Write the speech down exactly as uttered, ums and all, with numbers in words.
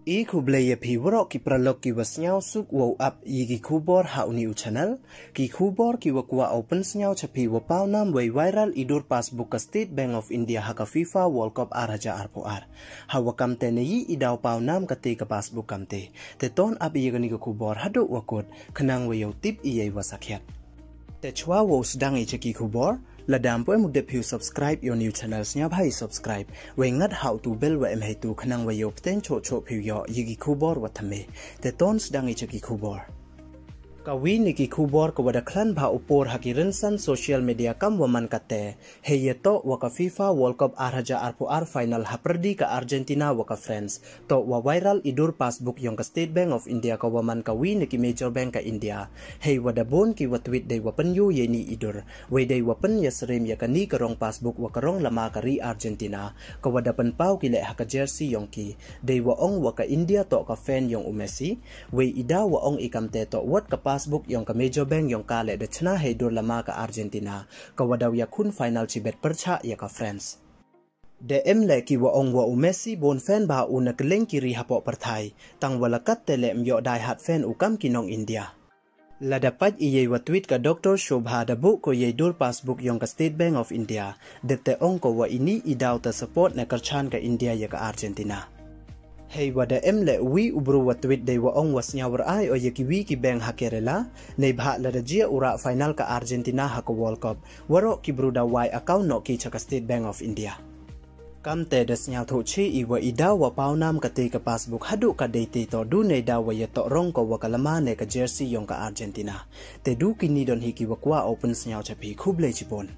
I khublei ïa phi waroh ki paralok ki wa sngewsuk wow ap ïa ki khubor ha uni u channel. Ki khubor ki wa kwah u pynsngew cha phi wa pawnam wei viral i dur passbook ka State Bank of India ha ka FIFA World Cup ar hajar arphew ar. Ha wa kamte ne i daw pawnam kate ka passbook kamte. Te ton ap ïa kani ka khubor haduh wa kut khnang wa yow tip ïa i wa sakhiat. Te chwa wow sdang i cha ki khubor, lada ym pu em u dep phi u subscribe ïa u new channel, sngewbha i subscribe. Wei ngat ha u tu bell wa em heitu khnang wa yow pteng choh choh phi u yoh ïa ki khubor wa thymme. Te ton sdang i cha ki khubor. Ka wi ne ki khubor ka wa da khlan bha u por ha ki rynsan social media kam wa man kate. Hei ya toh wa ka FIFA World Cup ar hajar arphew ar final ha pyrdi ka Argentina wa ka France. Toh wa viral i dur passbook yong ka State Bank of India ka wa man ka wi ne ki major bank ka India. Hei wa da bun ki wa tweet dei wa pynyu ïa ni i dur. Wei dei wa pynïasyriem ïa kani ka rong passbook wa ka rong lama ka ri Argentina. Ka wa da pynpaw ki leh ha ka jersey yong ki. Dei wa ong wa ka India toh ka fan yong u Messi. Wei i daw wa ong i kamte toh wat ka passbook yong ka major bank yong ka leh da chna hei dur lama ka Argentina. Ka wa daw ïakhun final chibet pyrchah ïa ka France. De em leh ki wa ong wa u Messi bun fan bha u na kylleng ki ri hapoh pyrthai. Tang wa la kat te leh ym yoh die hard fan u kam ki nong India. Lada pait i yei wa tweet ka Doctor Shobha da buh ko yei dur passbook yong ka State Bank of India. De te ong ko wa ini i daw ta support ne kyrchan ka India ïa ka Argentina. Hei wa da em leh wi u bru wa tweet dei wa ong wa sngewrai o ïa ki wi ki bank ha Kerala. Neibhah lada jia u rah final ka Argentina ha ka World Cup, waroh ki bru da wai account noh ki cha ka State Bank of India. Kamte da sngewthuh chi i wa i daw wa pawnam kate ka passbook haduh ka dei te toh du nei daw wa ïa toh rong ko wa ka lama ne ka jersey yong ka Argentina. Te du kini don hi ki wa kwah u pynsngew cha phi, khublei chibun.